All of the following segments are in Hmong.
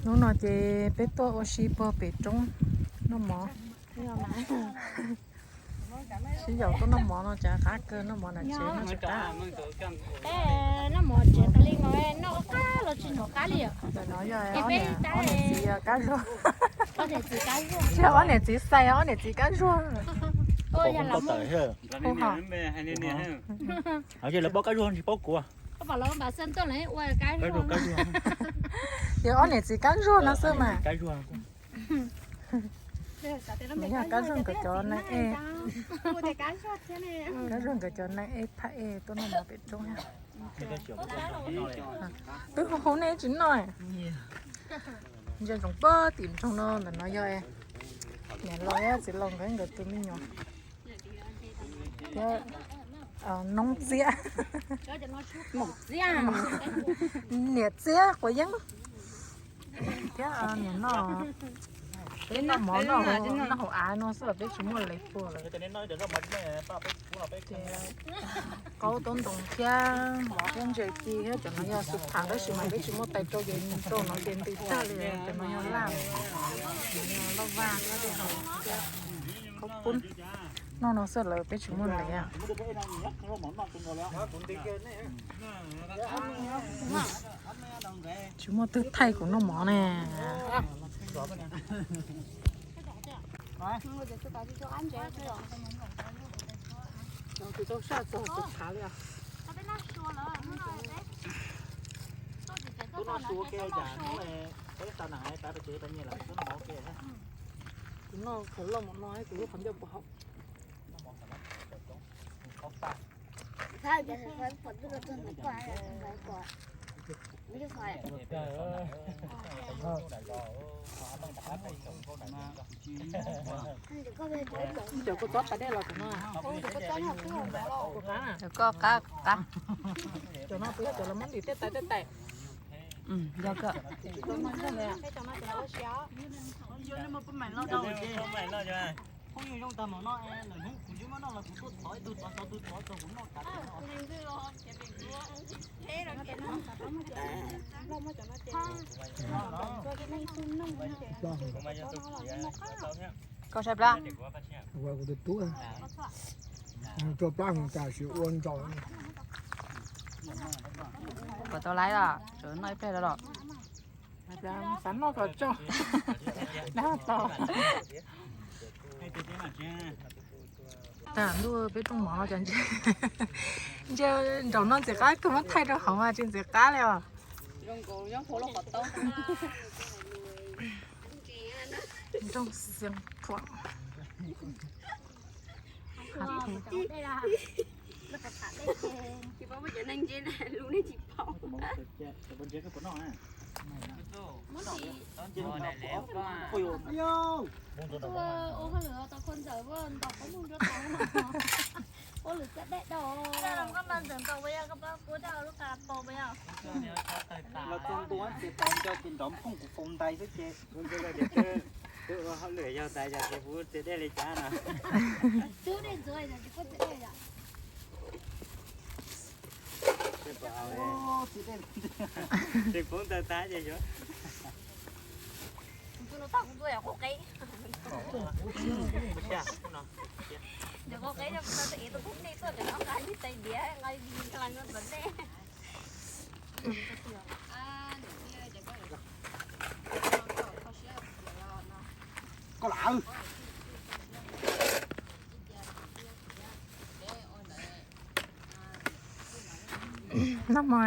Hnub no ces peb tuaj ua si puag pem roob noj mov. Sib yaum tuaj noj mov no cas qab kawg, noj mov nram tsev no tsis qab. Noj mov tsev tas li no, noj qab los tsis noj qab li. Ntawm no yog ob niam txiv Kab Zuag. Tsis yog ob niam txiv Xais, ob niam txiv Kab Zuag. Hu hos. Lawv paub Kab Zuag tsis paub kuv. Yog ob niam txiv Kab Zuag no xwb mas. Nws yog Kab Zuag nkawd cov neeg ej, Kab Zuag nkawd cov neeg ej thaj ej tuaj noj mov pem roob. Twb hu hu nej tsis noj. Ntsia ntsoov puag tim nroog no, ntawm no yog niam laus thiab txiv laus nkawd, nkawd tus me nyuam thiab noob txiab, niam txiab quav yeeb thiab niam noj. Peb noj mov noj hauv av no xwb, peb tsis muaj lev puag lawm. Qaub toob ntoo thiab mov thiab ntses ci thiab, cov no yog xu pham tab sis mas peb tsis muaj tais rau ces rau no ces ntws tag li. Cov no yog laj, laj vaj thiab tej haus thiab khaub poob. Noj no xwb lawm peb tsis muaj lev. Tsis muaj twg thaij kuv noj mov ne. Kuv noj qhov loj mov no, kuv lub qhov ncauj puas haum. Cov kua txob pas dej los cov no. Koj qab, koj qab. Cov no puas yog cov lawv muab ntim tej tais tej tais? Yog kawg. Koj saib plab. Ua kuv tus tub, tua plab mus cas sis ua ntsaus. Puas tau laiv los? Tsuas noj ib pliag los. Xav noj kom tso. Dab tau. Tag ntuj peb rooj mov no cov ntses, ntses nraum no ntxim qab kawg, muab thaij rau hauv mas tsis ntxim qab li os. Nroog Xeev Khuam. Los txog ntua ces tau nco ces nrov phooj kuv faus ntais xwb ces. Twb ua hauj lwm yog tais yog ces kuv txiav dej li cas no. Tsis poob tawg tag ces yuav. Koj lam. Noj mov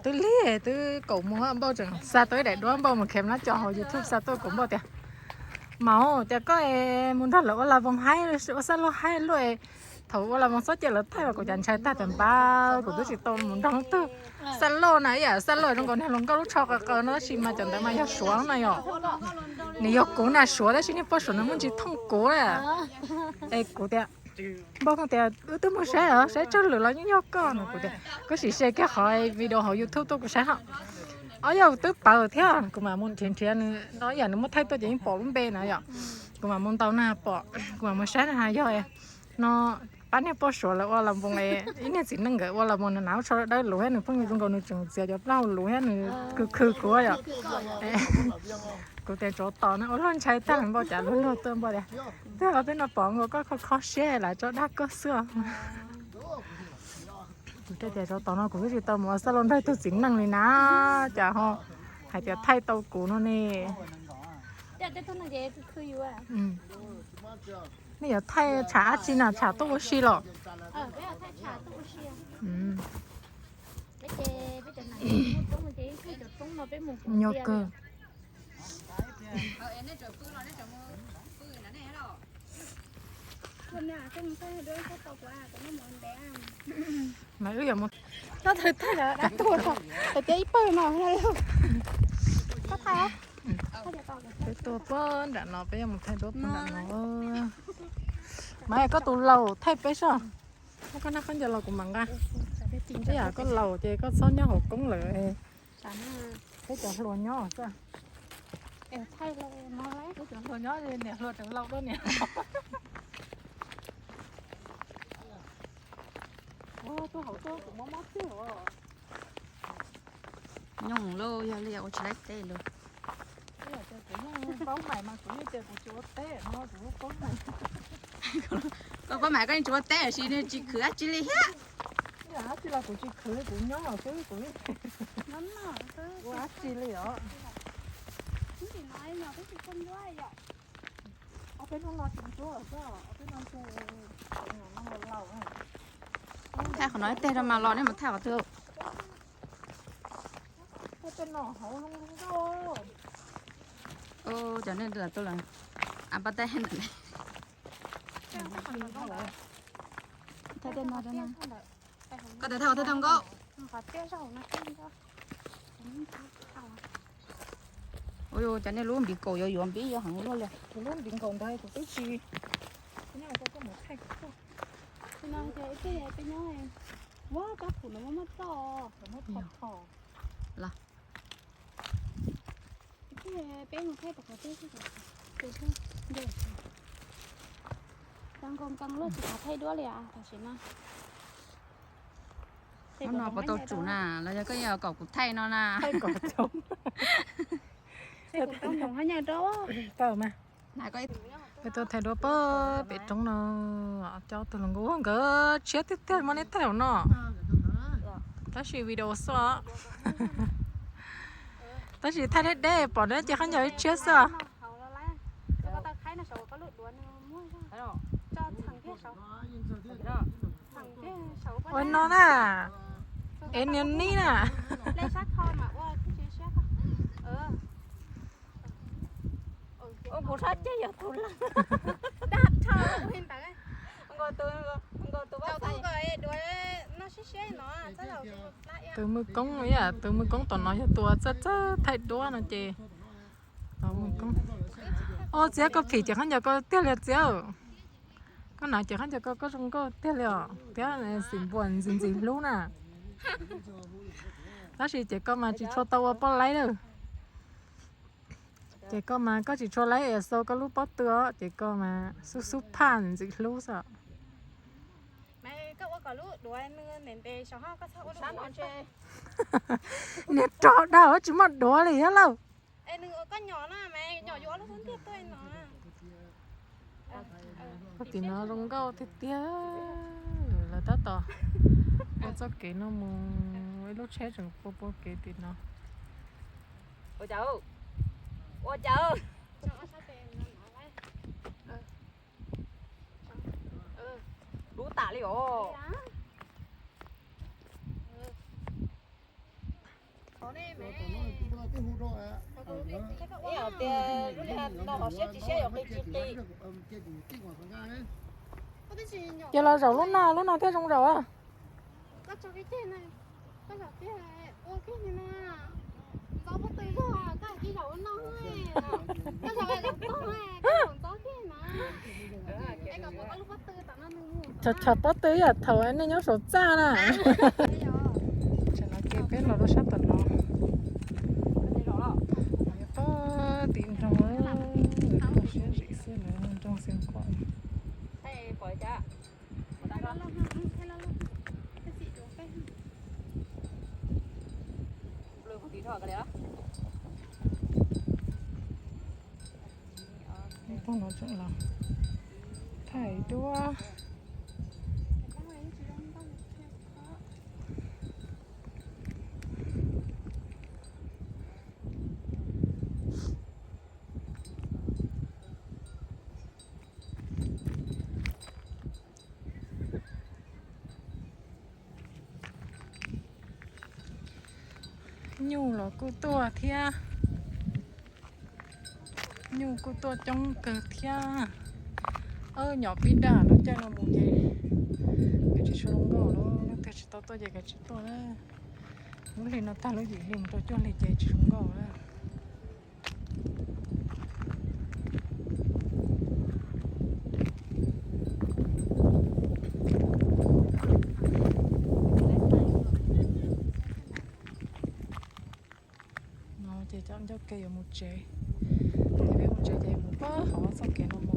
twb lig twb kaum moos, Npauj tseem xa tau ib daim duab, Npauj mus khev lab co hauv YouTube xa tuaj, kuv Npauj tias, Maum, cas koj mus nrog lawv ua las voos haib, ua xab lauj haib luaj, thaum ua las voos txhob cia lawv thaij los kuv cas ntshai tag tas npab, kuv twb tsis tau mus nrog leej twg. Xab lauj na, ib yam xab lauj zoo nkaus niag hluas nkauj lub tsho qawv qawv no tab sis mas cov ntawd mas yog Suav na yom. Nws yog kuv na Suav tab sis niag poj Suav no muaj ntsis thooj kuv na. Es kuv tias, Npauj tias wb twb mus saib os, saib tsawg lwm los yeej yog koj no. Kuv tias koj sim share kiag qhov video hauv YouTube tuaj kuv saib hos. Ob yog twb pawv thiab, kuv mam mus nrhiav nrhiav nws no, ib yam nws muab thaij tuaj ces yeej pom lub npe na yom. Kuv mam mus ntaus na pom, kuv mam mus saib na yog no. Pab niag poj suav lawv ua los npoos, ib niag txiv neej nkawd ua los npoos, nws hnav tsho dawb luv thiab nws pheej zoo nkaus nws tseem txiav cov plaub hau luv thiab nws khwv khwv kuv yom. Kuv tias tsov tos no ua luag ntshai tag npau cas luag luag tuaj npau tias, twb peb no pom nkaus koj kho kho siab lawv tso dag koj xwb. Kuv tias tsov tos no kuv twb tsis tau mus ua xab laus nrog tus txiv neej li na, cas ho hais tias thaij tau kuv no ne. Nej yuav thaij tshav dab tsi na, tshav tuaj ua si los? Nyuaj kawg. Mas wb yuav mus, thaij thaij tuaj, tias ib pawg no, thaij, thaij tuaj pem nram no, peb yuav mus thaij duab pem nram no. Mas koj tus laus thaij peb soj, muab koj naj khaub ncaws los kuv mam nqa. Ib yam koj laus ces koj txhob nyob hauv koob lawm, peb cov hluas nyob xwb. Peb cov hluas nyob, niam hluas tseem laus dua niam. Ua tuaj hauv tuaj kuv mob mob tiag os. Nyooj lauj, yog li ua tsis laib teb lauj. Kuv yeej paub mais mas kuv yeej tias kuv tsis ua teb no, kuv paub mais. Koj paub mais koj yeej tsis ua teb tiam sis nws tsis khwv dab tsi li thiab. Yam dab tsi los kuv tsis khwv, kuv nyob xwb, kuv ua dab tsi li os. Ob peb hnub no tsis ntsuab xwb, ob peb hnub no laus. Thaij qhov no ib teg rau mas los nej mus thaij qhov twg. Cov nej tuaj lawm, a pab teb ntawm ne. Thaij tej no rau na. Koj tau thaij qhov twg tau nkauj? Ua cov nej lub npiv kaum yuav yuav npib yuav heev luaj li. Kuv lub npiv kaum ntawd kuv twb tsis, kuv nyob kuv mus thaij kuv tuaj. Ua cov khum no muaj muaj txoj, muaj tho tho. Los. Peb mus thaij tom qhov twg? Tau nkaus nkees luaj tsis xav thaij duab li as tam sim no. Hnub no puas tau tsum na, los yog koj yuav kom kuv thaij no na? Tau mas. Peb tuaj thaij duab pem roob no, coj tus hluas nkauj nkawd tshiab tiag tiag, muab neb thaij hauv no. Tab sis video xwb, tab sis thaij deb deb pom neb ces khaub ncaws tshiab xwb. Ua no na, es niag nib na. Ua kuv sab ceg yog tus lawm. Dag rho ntawd. Tus mwj koob ib yam, tus mwj koob tom no yog tus txawj txawj thaij duab no ces. Ua Txiab, koj phim ces khaub ncaws koj tiag li Txiab. Koj hnav ces khaub ncaws koj, koj zoo nkauj tiag li os, thiab xim npuas ntxim ntxim hlub na. Tab sis ces koj mas tsis tshua tau ua poj laib lawm. Ces koj mas koj tsis tshua laib es xaus koj lub pob tw os, ces koj mas xub xub phaj ntxim hlub xwb. Niag rog dag tsis muaj duav li thiab lauj. Tim no zoo nkauj tiag tiag. Lawv tab tom ua txoj kev no mus, ib lub tsheb tseem pua pua kev tim no. Ua cas, ua cas. Dub tas li os. Ib yam tias lub liaj no hov siab tsis siab yuav qi tsis qi. Ces los zaum lub no, lub no thiaj zoo zaum. Tshav tshav pob tw yam thaum nej nyob saum txaj na. Tsam no ces peb los rau sab tom no. Pob tim nroog, kho siab zim xwb na, nroog Xiav Khuam. Tag no tseem los thaij duab. Nyuj los kuj tuaj thiab. Nyuj kuj tuaj coob kawg thiab. Nyom pib daj lub caij no mus ces kav tsij tsis zoo nkauj lawm, leej twg tsis tau tuaj ces kav tsij tuaj na. Lub hli no tag lub yim hli mus rau cuaj hli ces tsis zoo nkauj lawm. No ces cov ncauj ke yuav mus tsev. Ces peb mus tsev ces mus pab hauv txoj kev no mus.